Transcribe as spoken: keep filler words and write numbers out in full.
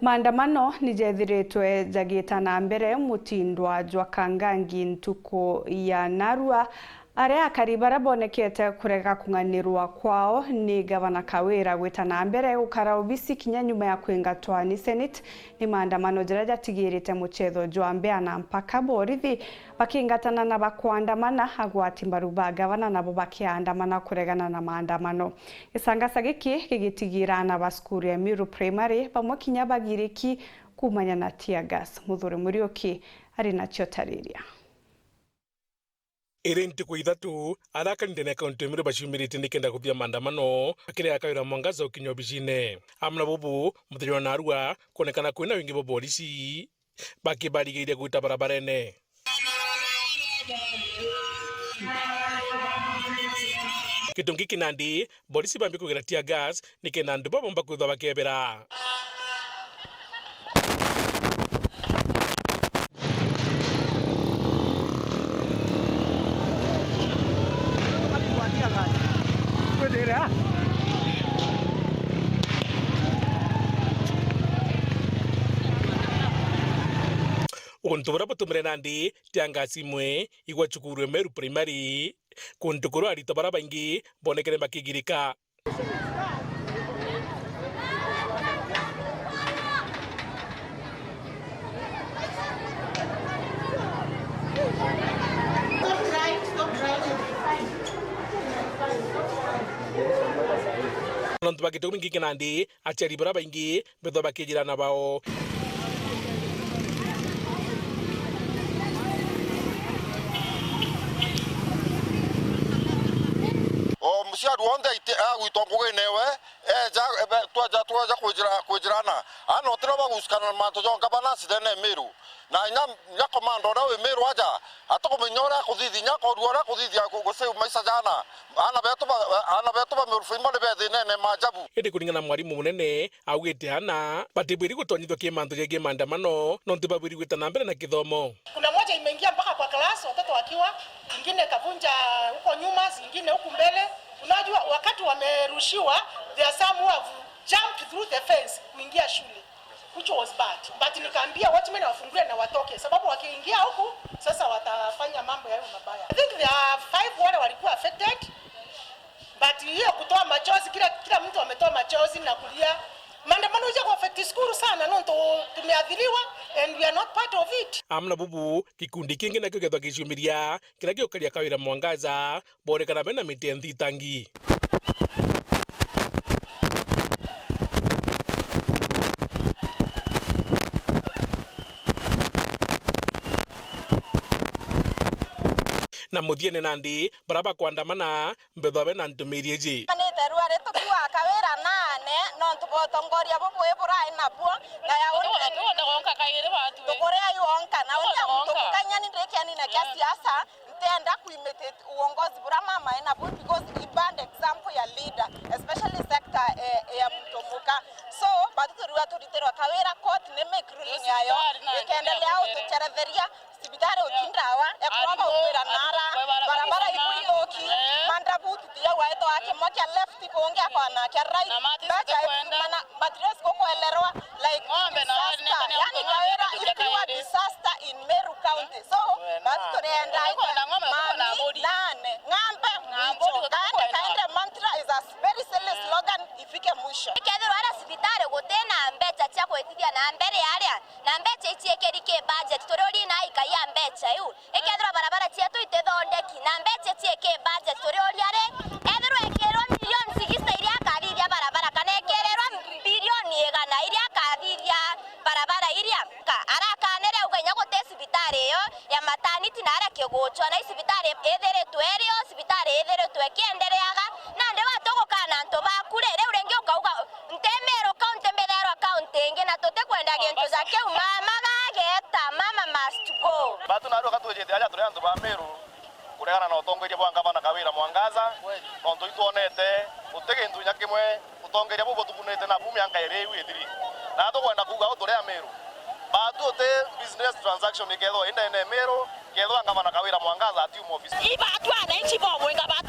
Maandamano ni jethiritwe jagita na mbere mutindwa jwa Kangangi ntuku ya narua, aria akari baria bonekete kurega kung'anirwa kwao ni Gavana Kawira gwita na mbere gukara obisi kinya nyuma ya kwingatwa ni Senate ni maandamano jaria jatigirite mucetho jwa mbeana, mpaka borithi bakingatana na bakwandamana, agwati mbaru ba gavana nabo bakiandamana kuregana na maandamano. Gicangasa giki gigitigira aana ba cukuru ya Miru Primary bamwe kinya bagiriki kuumania na tear gas. Muthuri Muriuki ari nacio tariria. Iri ntuku ithatu, aria akari ndene ya kaunti ya Meru baciumirite nikenda kuthithia maandamano, bakirega Kawira Mwangaza gukinya obicine. Amwe na bubu, muthenya wa narua, kwonekana kwina wingi bwa borisi, bakibarigairia gwita barabarene. Gitungi ki nandi, borisi bambia kugira tear gas, nikenda antu baba bomba kwithwa bakebera. Untu buria butumire nandi tear gas imwe igwa cukuru ya Meru Primary, kuntu kuria aritwa baria baingi bonekere bakigirika. Nontu bwa gitumi giki nandi, aciari baria baingi bethwa bakijira aana bao. O muciari wonthe aite-, agwitwa ngugine we, eja, ebe-, tweja, tweja kwijira, kwijirana. Aana utira bagucikana na mantu ja ngavana acithene Miru. Na inya, inya komanda uria wi Miru aja, atukumenya uria akuthithia, inya akorua uria akuthithia gu-, gusave maisha ja aana. Aana betu ba, aana betu ba Miru Primary ni bethinene maajabu. Indi kuringana na mwarimu munene, augite aana batibwiri gutonyithua ki mantu jegii maandamano, nontu babwiri gwita na mbere na kithomo. Kuna moja imeingia mpaka kwa class, watoto wakiwa, ingine ikavunja huko nyuma, zingine huku mbele. Unajua, wakati wamerushiwa, there are some who have jumped through the fence kuingia shule, which was bad. But nikaambia watchmen wafungue na watoke, sababu wakiingia huku, sasa watafanya mambo yayo mabaya. I think there are five wale walikuwa affected, but hiyo kutoa machozi, kila, kila mtu ametoa machozi na kulia. Maandamano ija ku affect school sana, nontu tumeathiriwa and we are not part of it. Amwe na bubu, gikundi kingi nakio gethwa giciumiria kiria giukaria Kawira Mwangaza, boonekana bena miti ya nthitangi. Na muthiene nandi, baria bakwandamana mbethwa bena ntumiri iji. Ni theru ari tukiuga Kawira naane, nontu bwa utongoria bubui burai nabuo, na ya tukwenda gonka kairi batwi. Tukuria yu onka, na uria muntu kukanyani ndirikiani na kia siasa, ntienda kuimitate uongozi buria mama ena bu, because i bad example ya leader, especially sector, eh, ya muntu muka. So, batu turiwa turitirwa Kawira court ni make ruling yayo, ikendelea utucheretheria, cibitari uti ndawa, ekurwa bautwira nara, barabara ibu ithuki, mandrabuti tiya gwaitwa akimwa kia left kungi akona kia right, bacha mana materials kukwelerwa, like, disaster. Yani, Kawira ikiwa disaster in Meru County. So, basi turienda mami nane, ng'ambe mwicho. Kaende, kaende mantra is a very silly slogan, ifike mwisho. Ikethirwa aria cibitari guti na mbecha cia gwitithia na mbere aria, na mbecha iciikiri ki budget, turiuria na ikai ya mbecha iu. Ikethirwa barabara cietu itithondeki, na mbecha iciiki budget, turiuria ri, ethirwa ikirwa milioni sixty iria akathithia barabara, kana ikirwa bilioni igana iria akathithia barabara iria, ka, arakanire auga inya guti cibitari iyo ya maternity na aria kiguchwa, na i cibitari ithiritwe irio, cibitari ithiritwe ikiendereaga, nandi wa tugukana antu baku ri, riu ringi ukauga, nti Meru County, mbithairwa county ingi, na tutikwenda gintu ja kiu. Mama gageta, mama must go. Batu narua gatwijite aja turi antu ba Meru kuregana na utongoria bwa ngavana Kawira Mwangaza, nontu itwonete guti gintu inya kimwe utongoria buu butukunite nabu mianka iri iu ithiri. Na tukwenda kuuga uu turi a Meru. Batu uti business transaction ikethirwa indene Meru, kethirwa ngavana Kawira Mwangaza atiuma ofisi. Iba atu ananchi bo mwenga ba